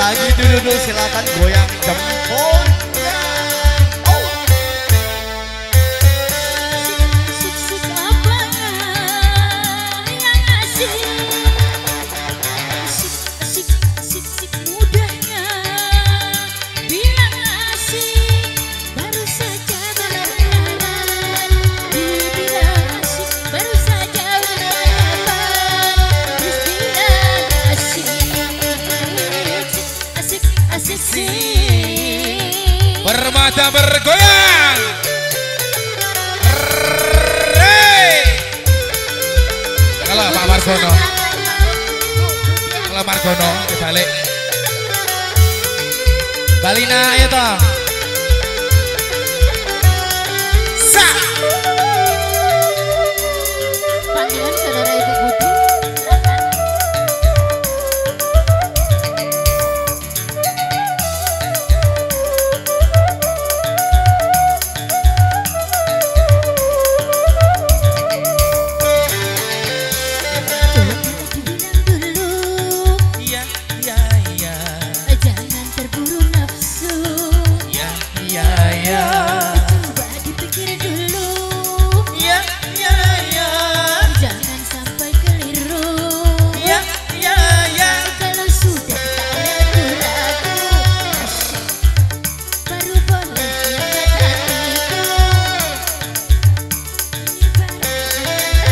Lagi duduk silakan goyang jempolnya. Oh. Asik apanya yang asik, asik asik asik asik mudahnya bilang asik, baru saja berkenalan dibilang asik, baru saja berkenalan terus bilang asik asik asik asik. Permata bergoyang. Re. Kalau Pak Margono, kalau Margono dibalik. Balina ayo toh. Sa. Panggilan saudara Ibu Budi. Coba dibilang dulu, Iya iya iya. jangan terburu nafsu. Iya iya iya. Coba dipikir dulu, Iya iya iya. jangan sampai keliru. Iya iya iya. Kalau sudah tak ragu-ragu, baru boleh angkat hatiku. Ini baru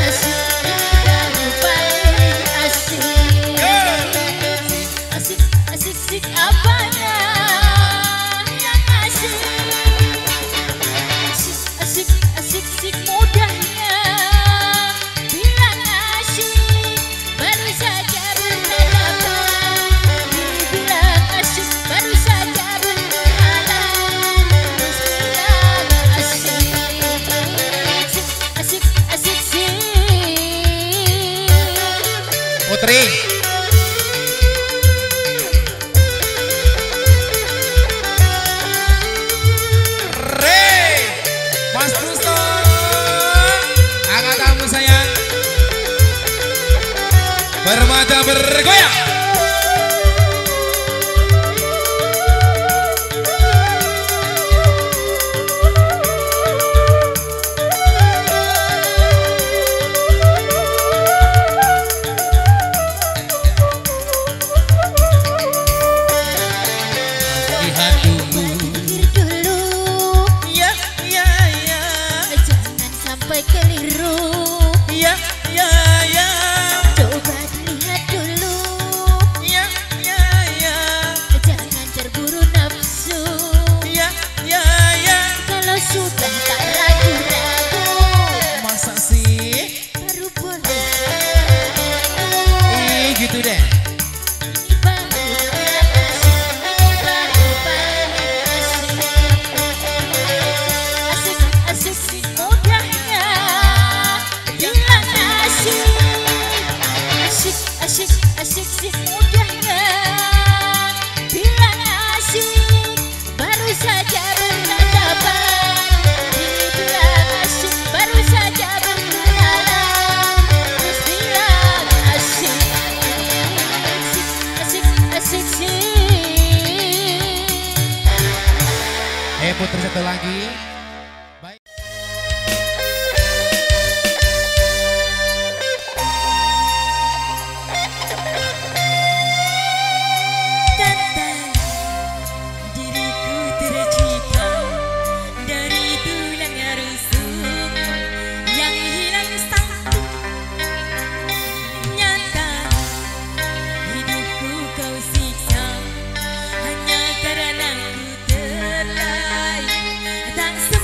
asik, ini baru paling asik. Asik, asik, asik apanya yang asik? Asik, asik, asik, asik mudahnya bilang asik, baru saja berhadapan dibilang asik, baru saja berkenalan terus bilang asik, asik, asik, asik, asik. Putri. Re. Mas Trusto. Angkat kamu sayang. Permata bergoyang. Lihat dulu. Pikir dulu, Iya iya iya. jangan sampai keliru. Iya iya iya. Coba dilihat dulu, Iya iya iya. jangan terburu nafsu. Iya iya iya. Kalau sudah tak ragu-ragu, Masa sih? baru boleh. Ih gitu deh. Ini baru asik, ini baru paling asik. Asik, asik, asik mudahnya bilang asik. Asik, asik, asik, asik mudahnya bilang asik, baru saja berhadapan dibilang asik, baru saja berkenalan terus bilang asik, asik, asik, asik, asik. Putri satu lagi. Baik. Tentang diriku tercipta dari tulang rusuk yang hilang satu. Nyata hidupku kau siksa hanya karena ku terlahir tak.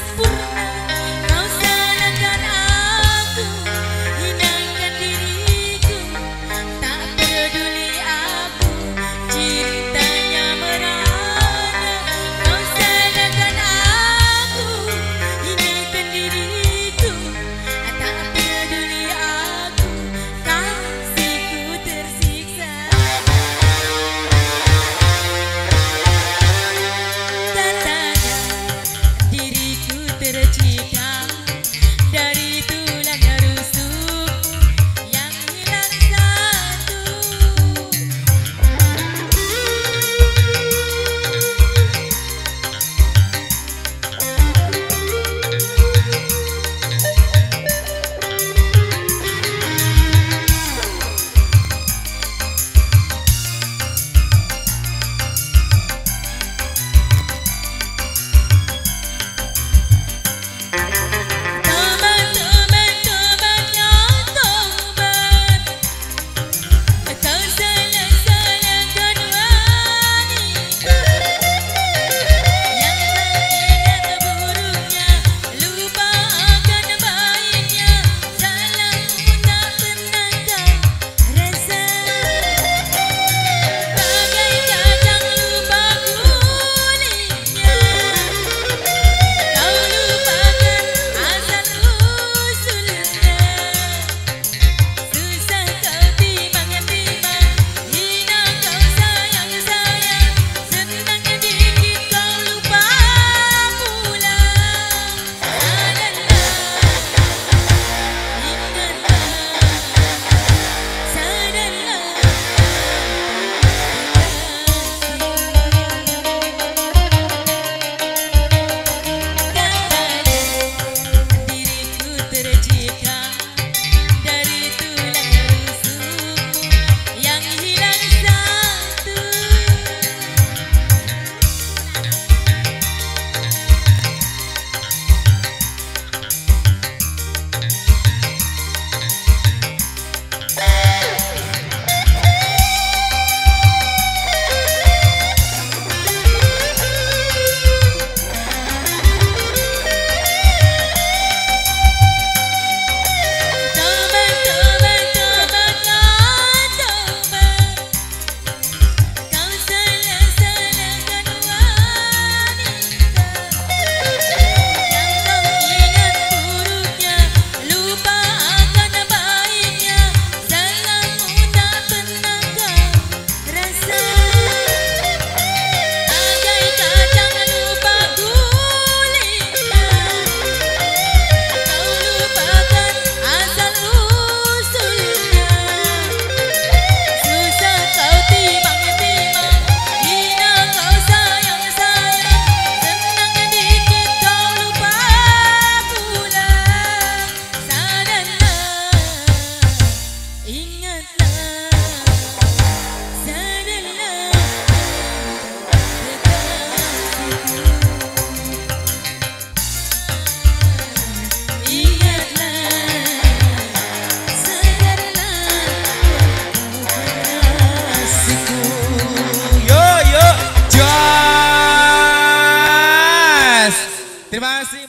kasih.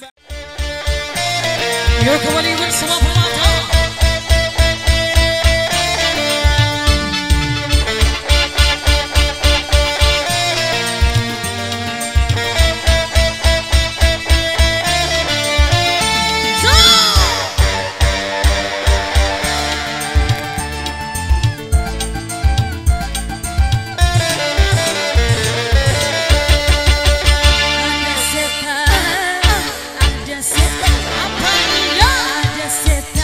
Yuk kembali bersama Permata. Ada setan, apa iya? Ada setan.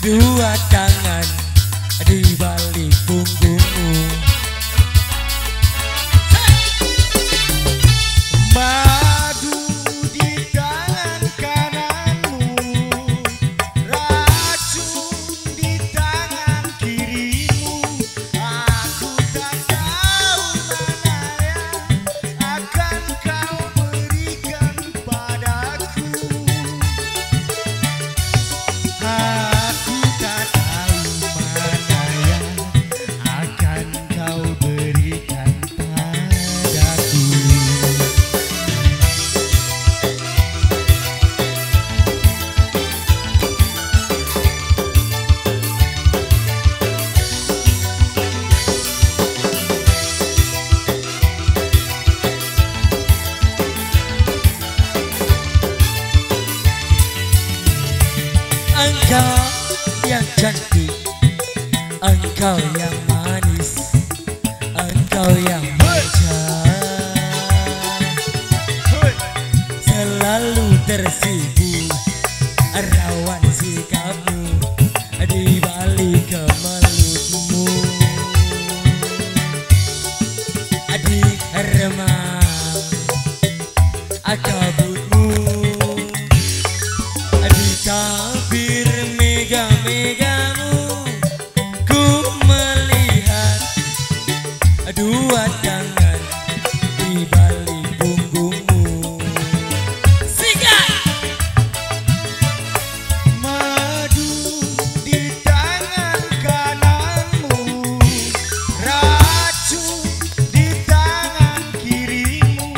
dua tangan di balik punggungmu. Madu di tangan kananmu, racun di tangan kirimu. Aku tak tahu mana yang akan kau berikan padaku. Aku tak tahu mana yang akan kau berikan padaku. Engkau yang cantik, engkau yang manis, engkau yang manja, selalu tersipu rawan sikapmu di balik kemelutmu. Di remang kabutmu, di tabir mega-megamu, ku melihat dua tangan di balik punggungmu. Sikat! Madu di tangan kananmu, racun di tangan kirimu.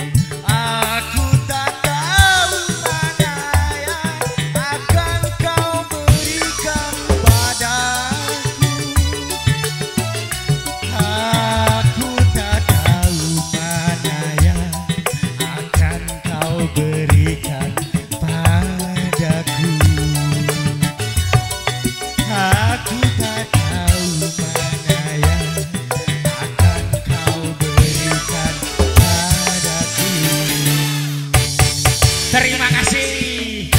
Aku tak tahu mana yang akan kau berikan padaku. Aku tak tahu mana yang akan kau berikan padaku. Aku tak tahu mana yang akan kau berikan padaku. Terima kasih.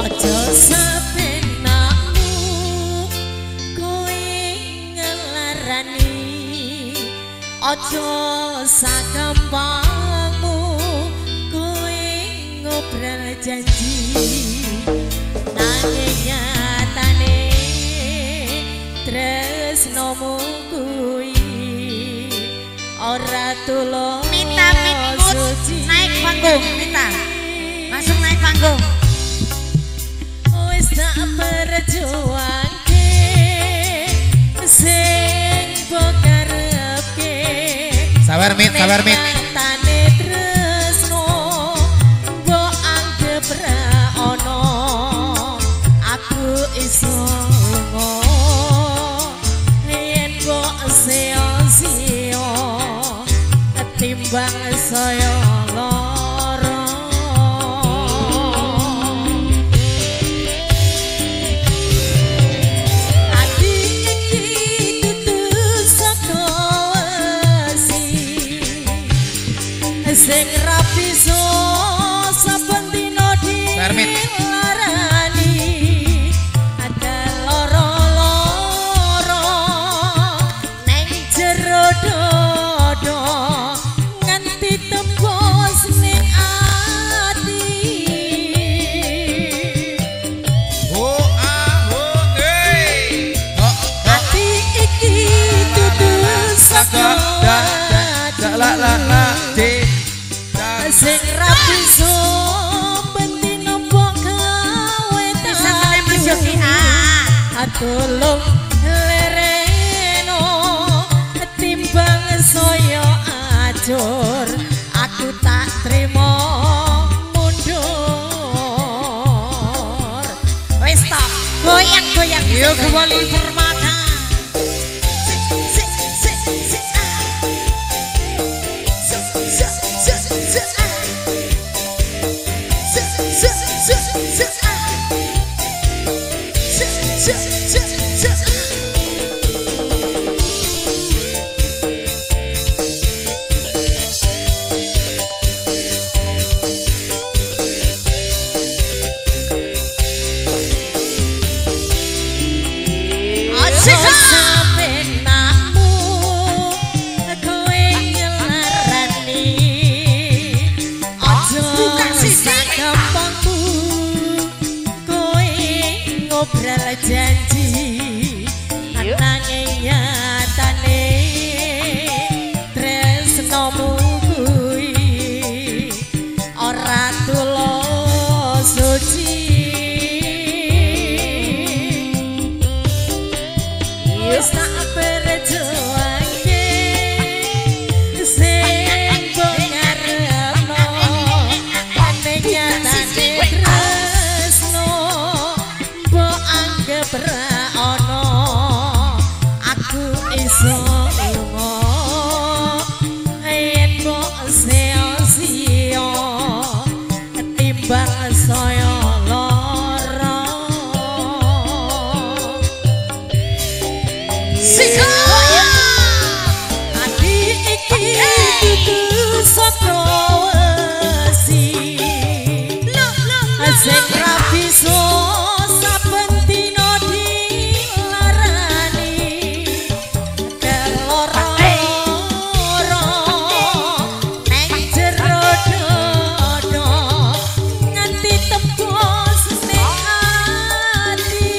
Aja sepenakmu kowe ngelarani, aja sagampangmu kowe ngobrol janji. Nanging nyatane tresnomu kuwi ora tulus. Mita Mitmus naik panggung, Mita. Langsung naik panggung. Wis tak perjuangke sing mbok karepke. Sabar Mit, sabar Mit. Nyatane tresno mbok anggep ra ono. Aku iso lunga yen mbok sia-sia ketimbang saya lara. Ati iki dudu saka wesi sing ra bisa saben dina dilarani. Ada loro-loro neng jero dodo nganti tembus ning ati. Ho a ho eh. Ho ho. Ati iki dudu saka Da da da la la la d da. Sing ra bisa ben dina mbok gawe Bisa meneh Mas Yogi. Ah. Tulung lereno timbang saya acur. Aku tak trimo mundur. Wis stop. Goyang-goyang. Yuk kembali permata. Sik sik sik sik ah. Sik sik sik sik ah. Sik sik sik sik ah. Sik Janji ananging nyatane tresnomu kuwi ora tulus suci. Wis tak perjuangke sing mbok ngarepno ananging nyatane tresno mbok anggep ra ono. Aku iso lunga yen mbok sia-sia timbang saya lara. Ati iki dudu saka wesi sing ra bisa saben dina dilarani keloro neng jero dodo nganti tembus ning ati.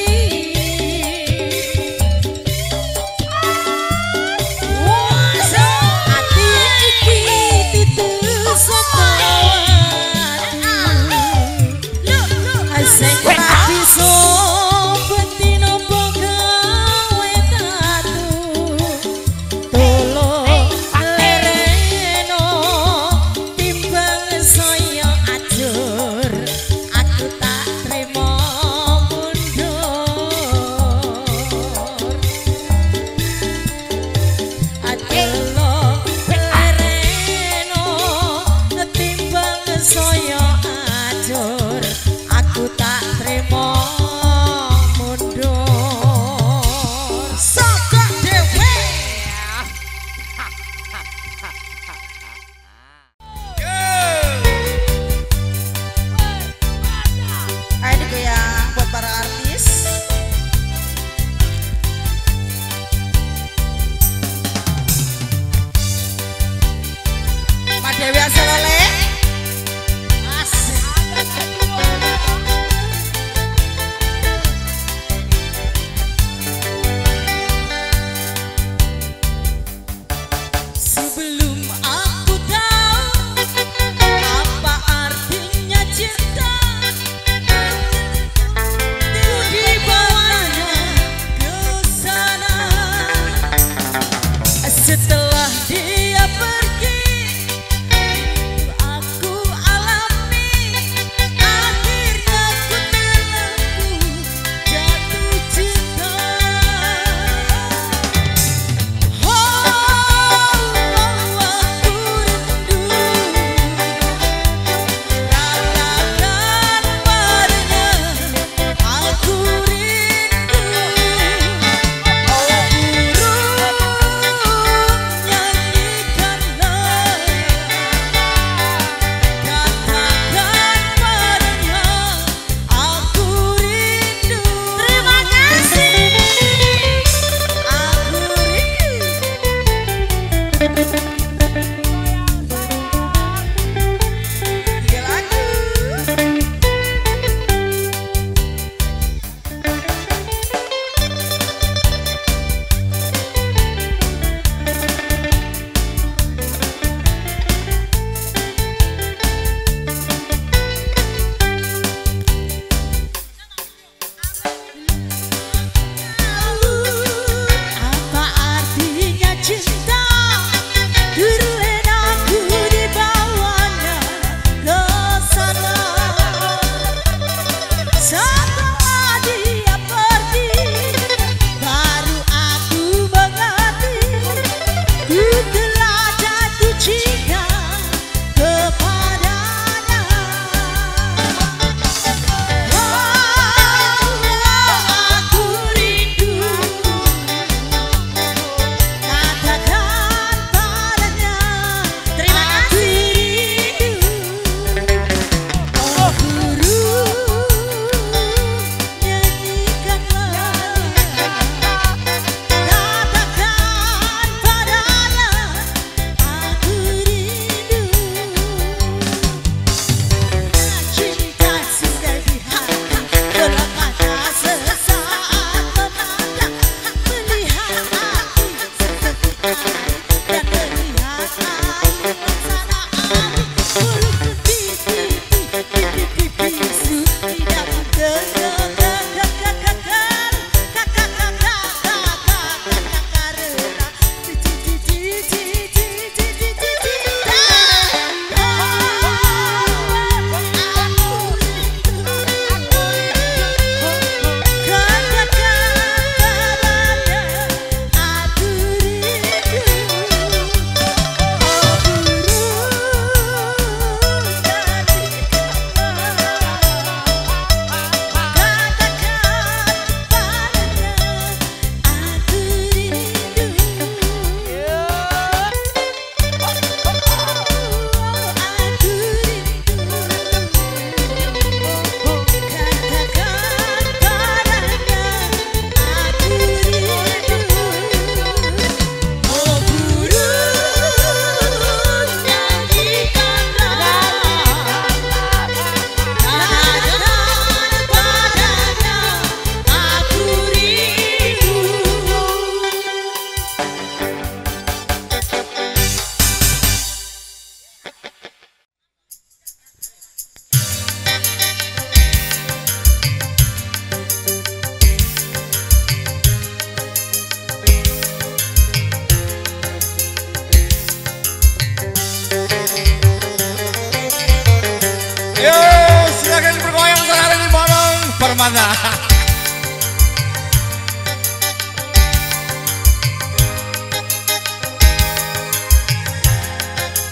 Permana.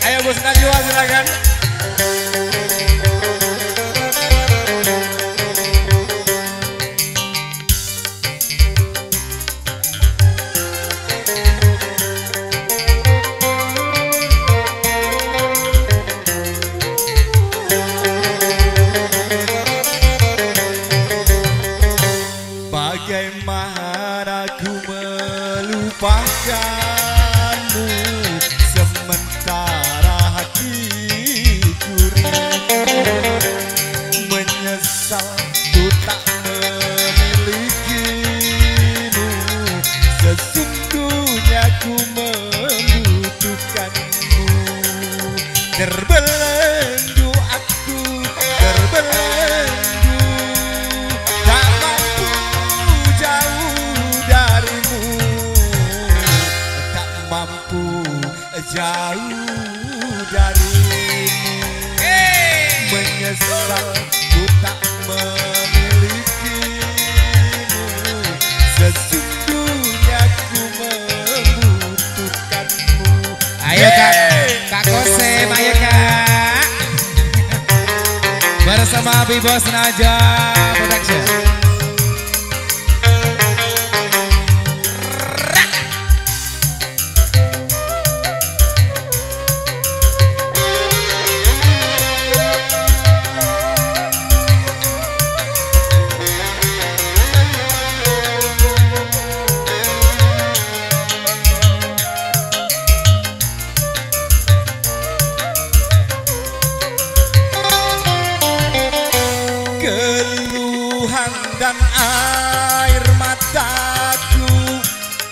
Ayo Bos Najwa silakan. Bagaimana ku melupakanmu sementara hatiku rindu, menyesal ku tak memilikimu, sesungguhnya ku membutuhkanmu. Terbelenggu aku, terbelenggu, tak mampu jauh darimu, tak mampu jauh darimu. Menyesal ku tak memilikimu, sesungguhnya ku membutuhkanmu. Ayo Kak, Kak Kosem, ayo Kak. Bersama Bibos Najwa Production. Keluhan dan air mataku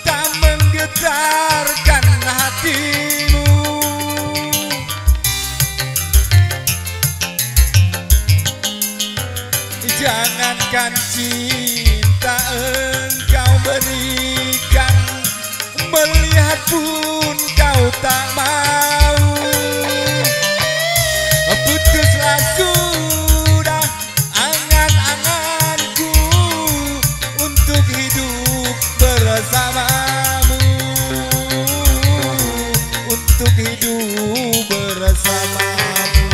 tak menggetarkan hatimu. Jangankan cinta engkau berikan, melihat pun kau tak mau. Putuslah sudah angan-anganku untuk hidup bersamamu, untuk hidup bersamamu.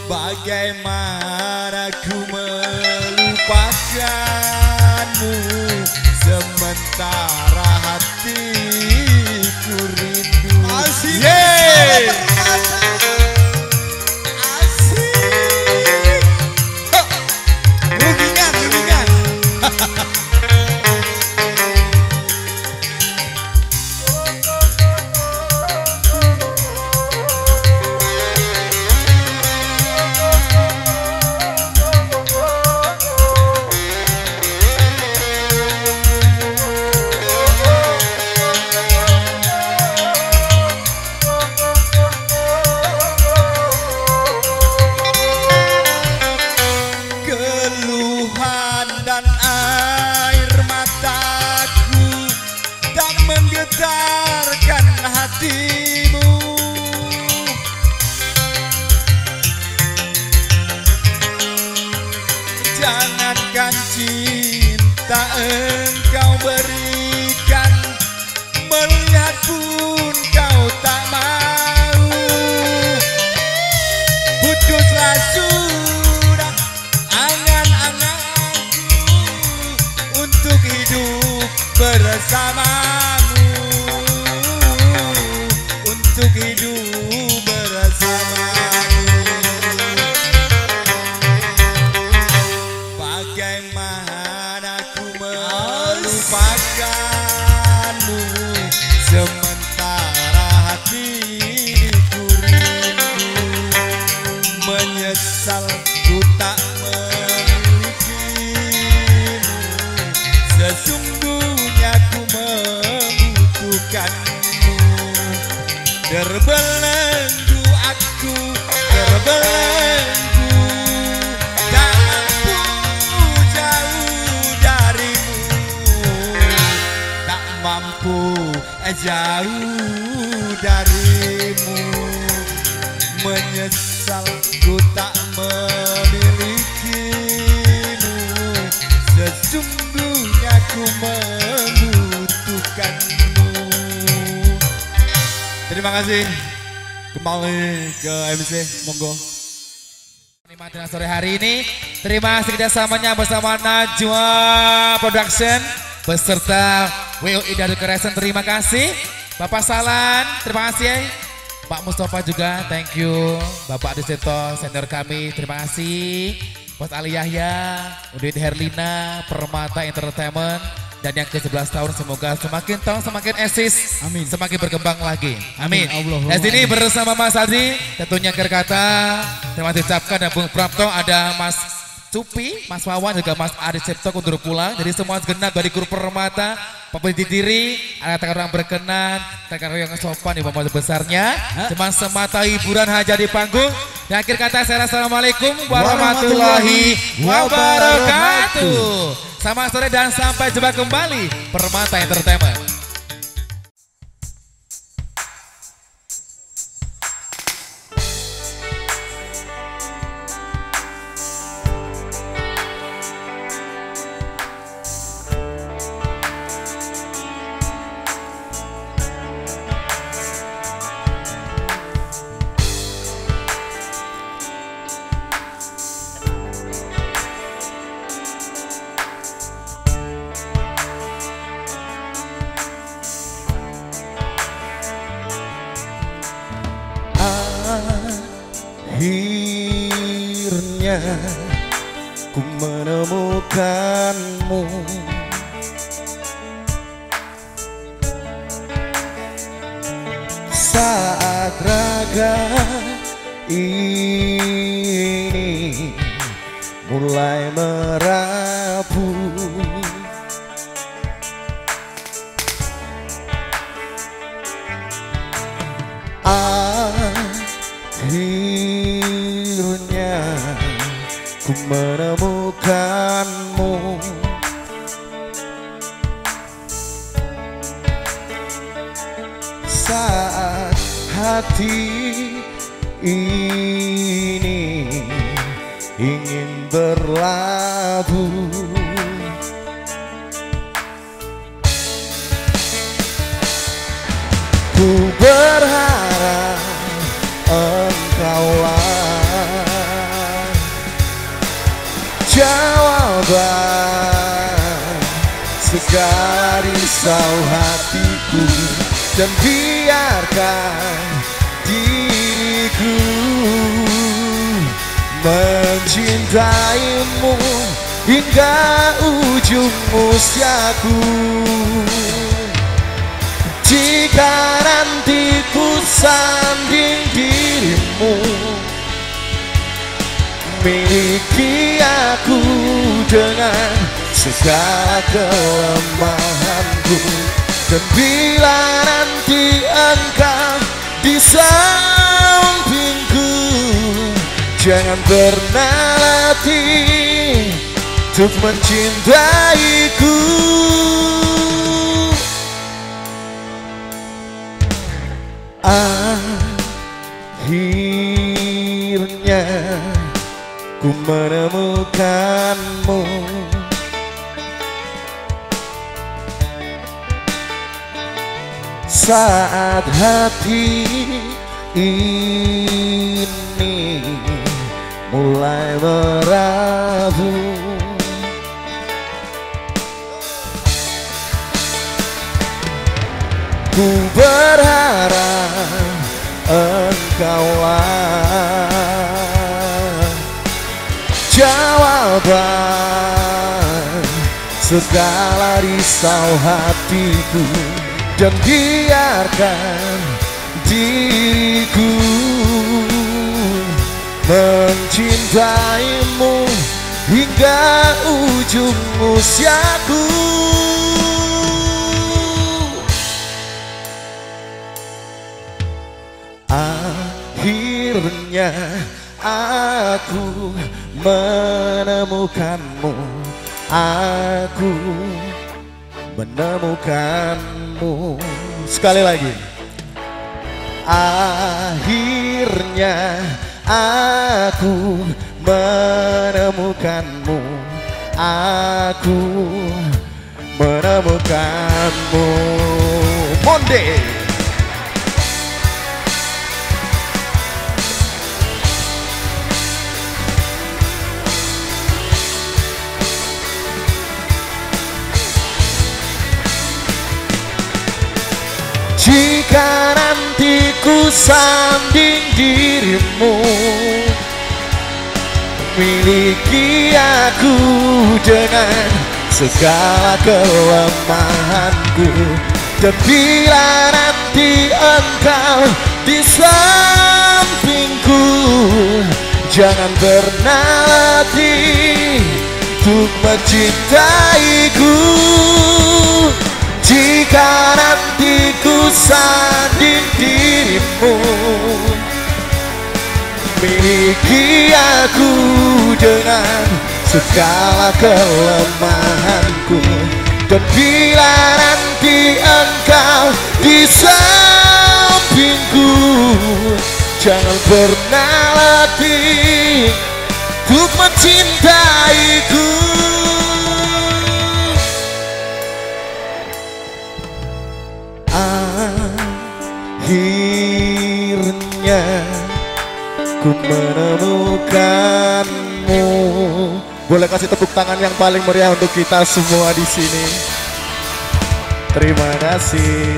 Bagaimana ku melupakanmu sementara hati telah engkau berikan, melihat pun kau tak mau. Putuslah sudah angan-anganku untuk hidup bersamamu, untuk hidup bersamamu. Bagaimana ku melupakanmu, sementara hati ini ku rindu. Menyesal ku tak memilikimu, sesungguhnya ku membutuhkanmu. Terbelenggu aku, terbelenggu, tak mampu jauh darimu, tak mampu jauh darimu. Menyesal ku tak memilikimu, sesungguhnya ku membutuhkanmu. Terima kasih. Kembali ke MC, monggo. Nikmatin sore hari ini. Terima kasih kerjasamanya bersama Najwa Production beserta WOI dari Decoration. Terima kasih. Bapak Salan, terima kasih. Pak Mustafa juga, thank you. Bapak Adiseto, senior kami, terima kasih. Bos Ali Yahya, Udit Herlina, Permata Entertainment. Dan yang ke-11 tahun semoga semakin tahun semakin eksis, amin, semakin berkembang lagi. Amin. Di sini bersama Mas Adi, tentunya kata terima kasih ucapkan dan Bung Prapto, ada Mas Cupi, Mas Wawan, juga Mas Adi Cipto kundur pulang. Jadi semua segenap dari grup Permata, pamit diri, ada orang berkenan, rekan yang sopan di bawah besarnya. Cuma semata hiburan haja di panggung. Dan akhir kata saya assalamualaikum warahmatullahi wabarakatuh. Selamat sore dan sampai jumpa kembali Permata Entertainment. Akhirnya ku menemukanmu, saat raga ini mulai merapu. Akhirnya ku menemukanmu, saat hati ini ingin berlabuh. Ku berharap engkaulah jawaban segala risau hatiku, dan biarkan diriku mencintaimu hingga ujung usiaku. Jika nanti ku sanding dirimu, miliki aku dengan segala kelemahanku. Dan bila nanti engkau di sampingku, jangan pernah letih untuk mencintaiku. Akhirnya ku menemukanmu. saat hati ini mulai merabu, ku berharap engkaulah jawaban segala risau hatiku, dan biarkan diriku mencintaimu hingga ujung usiaku. Akhirnya aku menemukanmu, aku menemukanmu. Sekali lagi. Akhirnya aku menemukanmu, aku menemukanmu. Monde. Jika nanti ku sanding dirimu, miliki aku dengan segala kelemahanku, dan bila nanti engkau di sampingku, jangan pernah letih untuk mencintaiku. Jika nanti ku sanding dirimu, miliki aku dengan segala kelemahanku, dan bila nanti engkau di sampingku, jangan pernah letih untuk mencintaiku. Akhirnya ku menemukanmu. Boleh kasih tepuk tangan yang paling meriah untuk kita semua di sini. Terima kasih.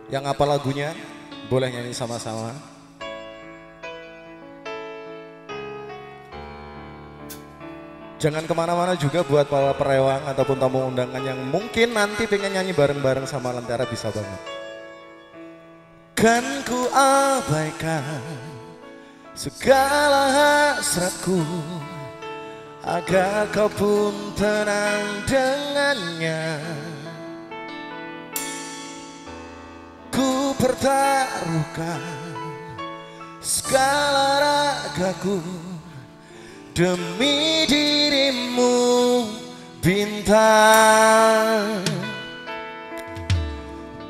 Yang apa lagunya? Boleh nyanyi sama-sama. Jangan kemana-mana juga buat para perewang ataupun tamu undangan yang mungkin nanti pengen nyanyi bareng-bareng sama Lentera, bisa banget. Kan ku abaikan segala hasratku, agar kau pun tenang dengannya. Ku pertaruhkan segala ragaku demi dirimu bintang.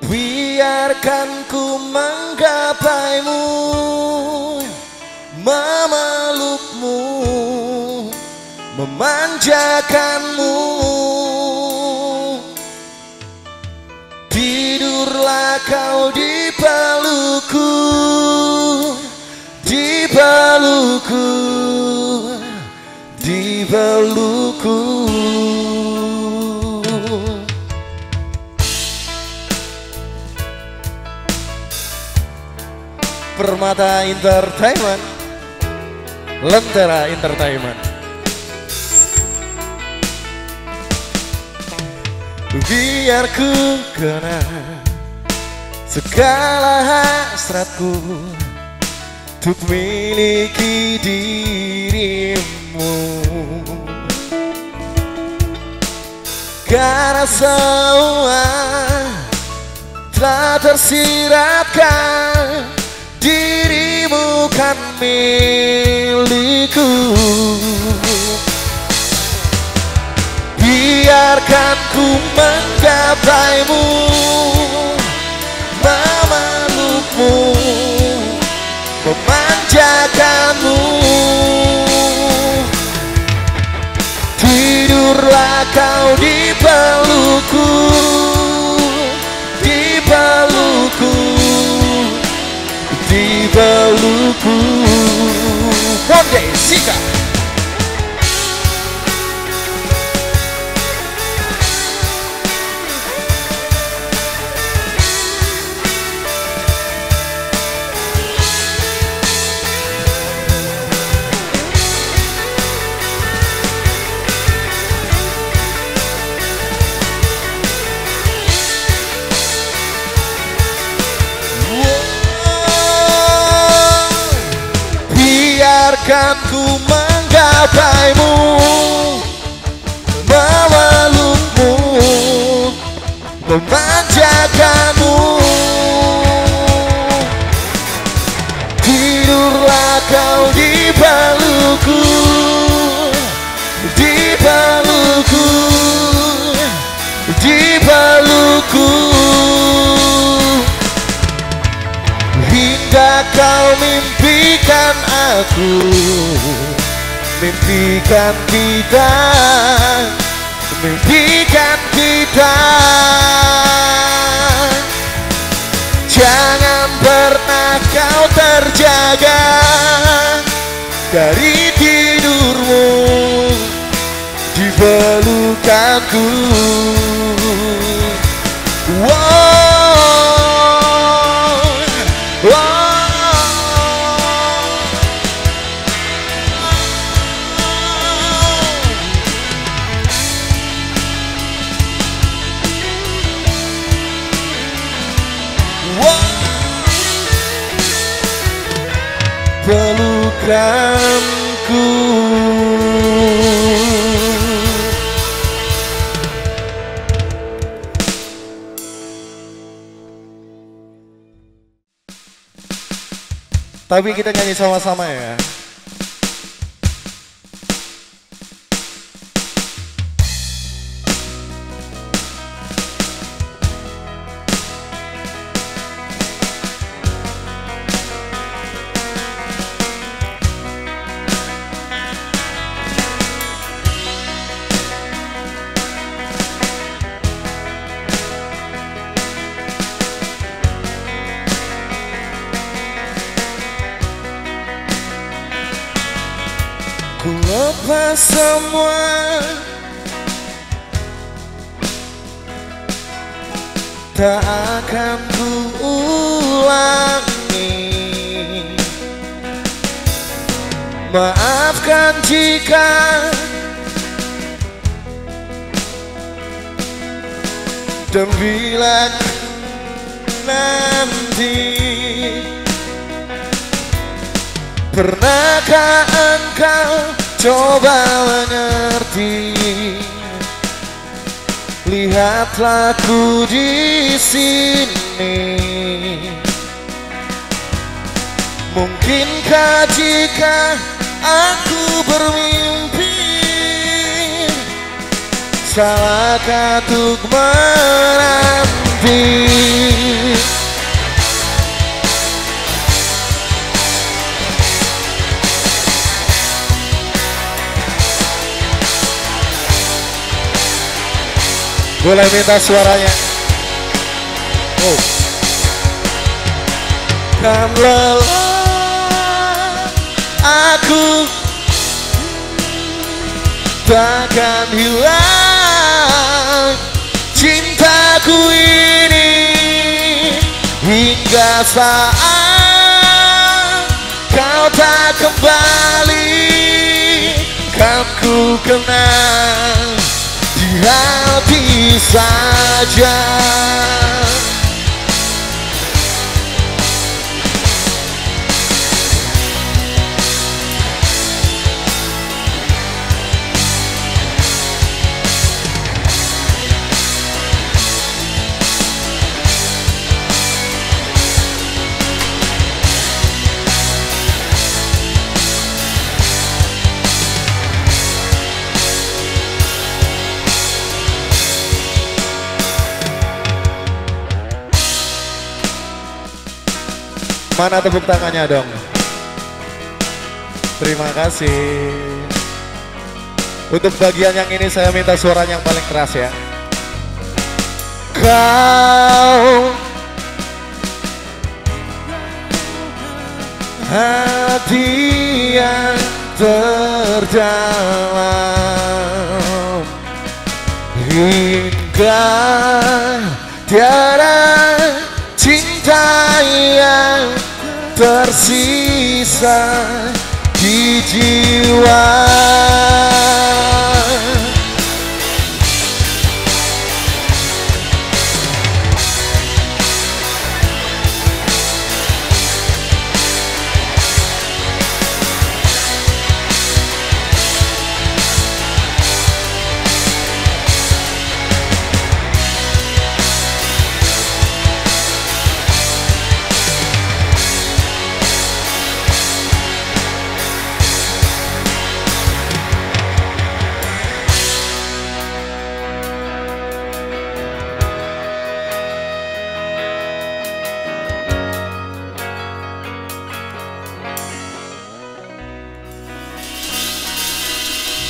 Biarkan ku menggapaimu, memelukmu, memanjakanmu. Tidurlah kau di pelukku, di pelukku, di pelukku. Permata Entertainment, Lentera Entertainment. Biar ku kena segala hasratku untuk miliki dirimu, karena semua telah tersiratkan, dirimu kan milikku. Biarkan ku menggapaimu, memelukmu, memanjakanmu. Tidurlah kau di pelukku, di pelukku, di pelukku. One day, Sika. Biarkan ku menggapaimu, memelukmu, memanjakanmu. Tidurlah kau di pelukku, di pelukku, di pelukku. Hingga kau mimpikan aku, mimpikan kita, mimpikan kita. Jangan pernah kau terjaga dari tidurmu di pelukanku. Wow, wow. Pelukanku. Tapi kita nyanyi sama-sama ya. Ku lepas semua, tak akan ku ulangi. Maafkan jika dan bila nanti. Pernahkah engkau coba mengerti? Lihatlah ku di sini. Mungkinkah jika aku bermimpi, salahkah untuk menanti? Boleh minta suaranya? Oh. Kan lelah aku, takkan hilang cintaku ini hingga saat kau tak kembali. Kan ku kenal di hati saja. Mana tepuk tangannya dong? Terima kasih. Untuk bagian yang ini saya minta suara yang paling keras ya. Kau hati yang terdalam hingga tiada cinta yang tersisa di jiwa.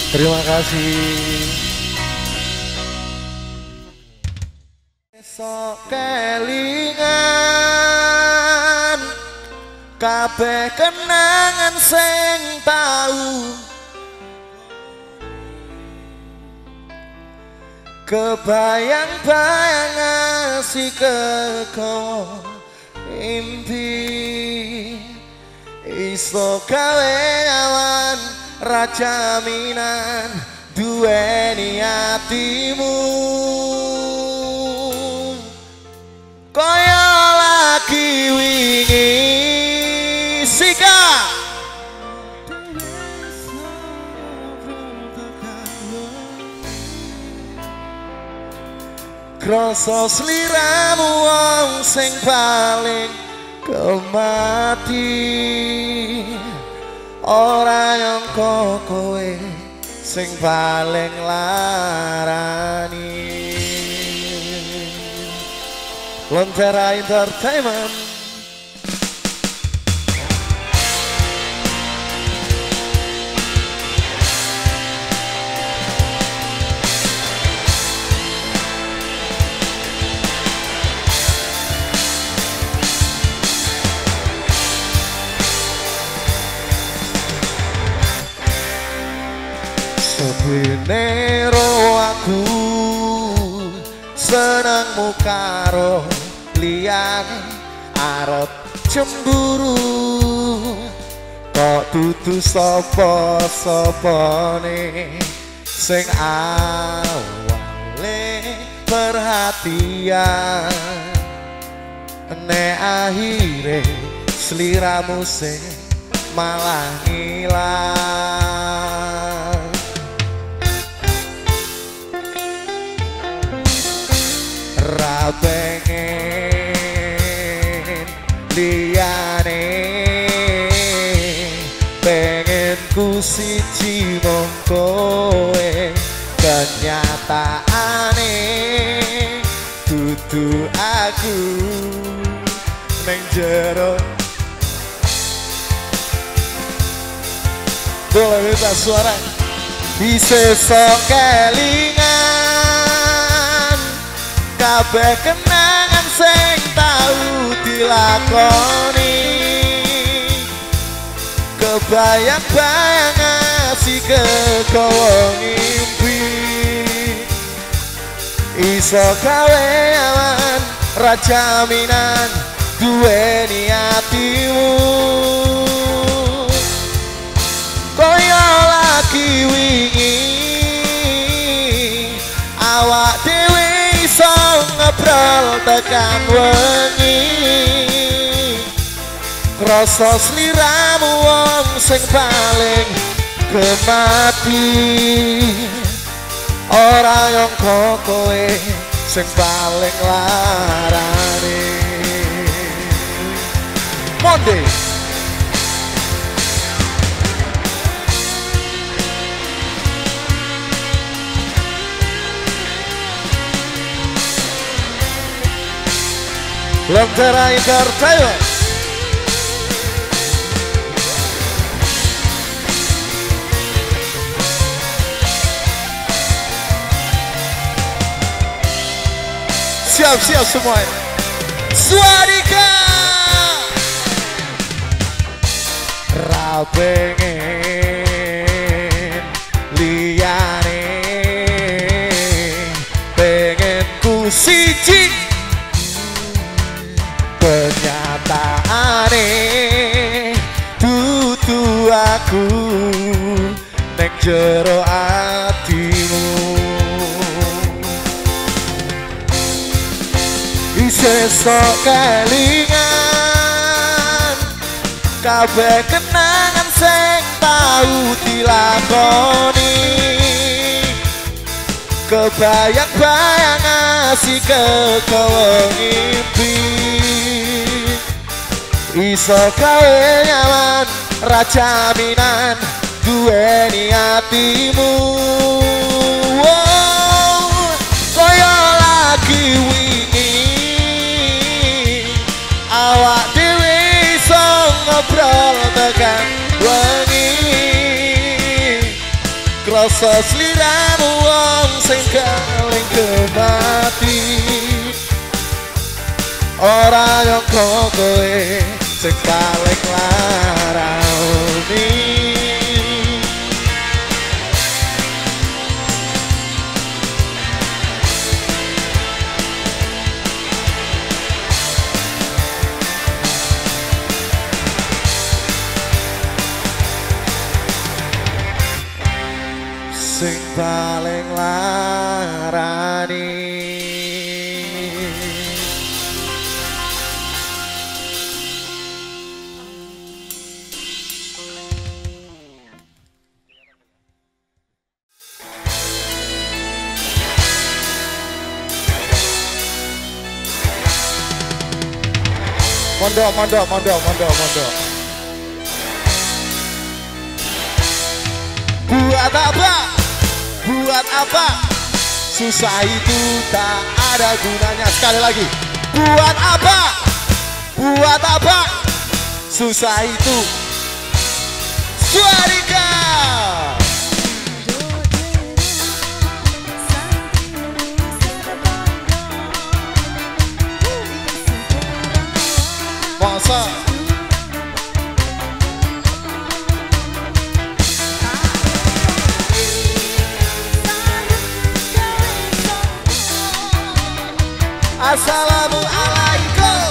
Terima kasih. Esok kelingan kabeh kenangan sing tau kebayang-bayang ngasih keko impi iso gawe awan ra jaminan duweni atimu kaya lagi wingi sika. Kroso sliramu wong sing paling kemati ora nyangka kowe sing paling larani. Lentera Entertainment. Sepinero aku senengmu karo liyane arep cemburu kok dudu sapa-sapane sing awale perhatian nek akhire sliramu sing malah ngilang. Ra pengen liyane pengen ku siji mung kowe kenyataane dudu aku ning jero. Boleh minta suara disesok kelingan kabeh kenangan sing tau dilakoni kebayang-bayang ngasih kekowo ngimpi iso gawe awan ra jaminan duweni atimu kaya lagi wingi awak dhewe iso ngobrol tekan wengi krasa sliramu wong sing paling kemati ora nyangka kowe sing paling larani. Monde Lentera Entertainment. Siap-siap semuanya. Suarika. Ra pengen liyane, pengen ku siji. Kenyataane dudu aku nek jero atimu. Isih sok kelingan kabeh kenangan sing tau dilakoni. Kebayang-bayang asih kegawa ngimpi. Iso gawe nyaman ra jaminan duweni atimu. Wow, kaya lagi wingi awak dhewe iso ngobrol tekan wengi. Krasa sliramu wong sing paling kemati. Ora nyangka kowe sing paling larani. Sing paling larani. Mondok, mondok, mondok, mondok, mondok. Buat apa? Buat apa? Susah itu tak ada gunanya. Sekali lagi. Buat apa? Buat apa? Susah itu. Suarika. Masa Assalamualaikum.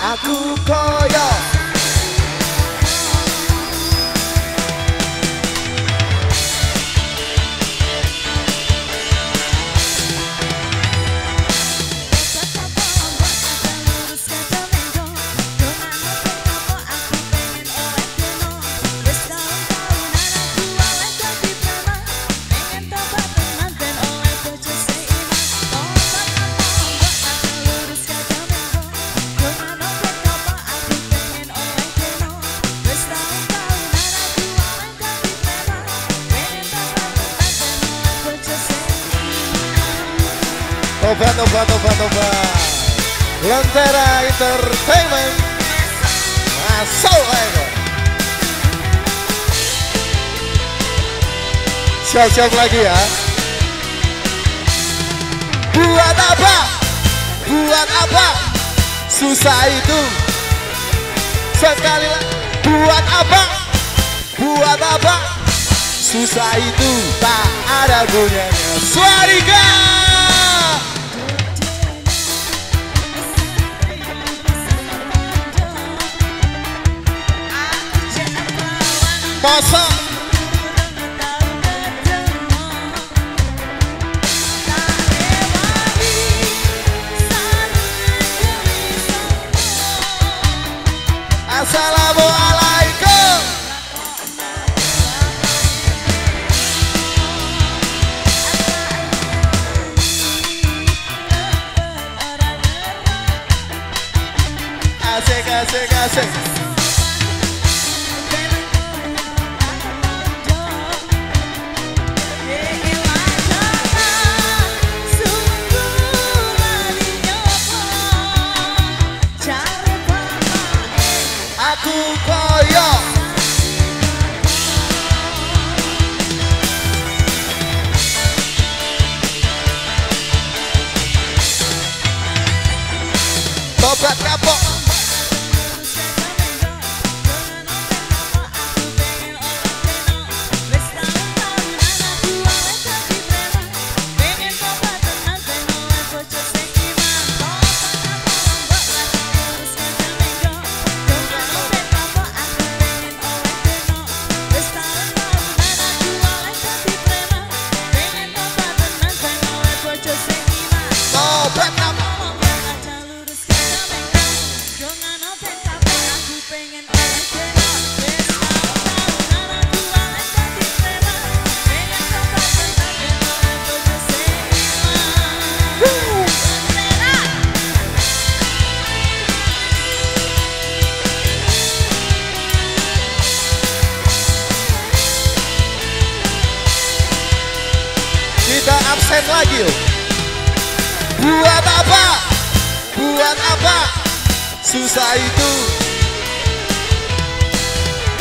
Aku koyo Tobat, tobat, tobat, tobat. Lentera Entertainment. Masuk ayo. Siap-siap lagi ya. Buat apa? Buat apa? Susah itu. Sekali lagi. Buat apa? Buat apa? Susah itu tak ada gunanya. Suarika. Masa Assalamualaikum. Ayo. Tobat kapok. Kita absen lagi yuk. Buat apa? Buat apa? Susah itu.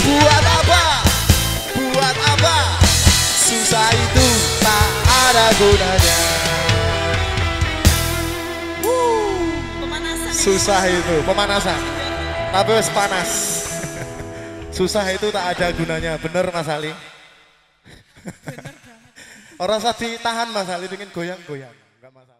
Buat apa? Buat apa? Susah itu tak ada gunanya. Pemanasan. Susah itu, pemanasan. Tapi wis panas. Susah itu tak ada gunanya. Bener Mas Ali? Bener banget. Orang usah ditahan Mas Ali, pengen goyang-goyang. Enggak masalah.